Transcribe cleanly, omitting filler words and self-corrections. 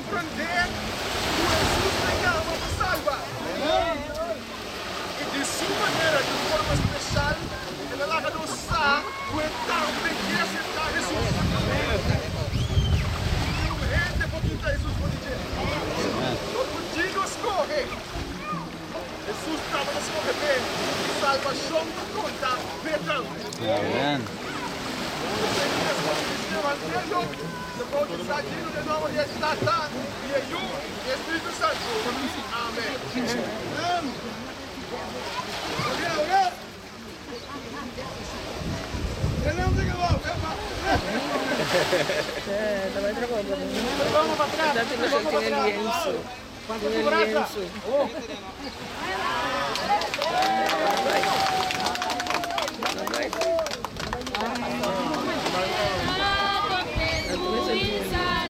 komprondé ku Hesus ta yama pa salba. I di su manera, di un forma speshal, el a laga nos sa ku e tambe ke aseptá Hesus. Niun hende por kita Hesus for di dje. Dor ku djino skohe, Hesus tabata skohe p'e, i salbashon ta konta p'e tambe. P'esei mi ta skohe di Evangelio, ta boutisá djino den nòmber di e Tata, di e Yu, i e Spiritu Santu. Amen.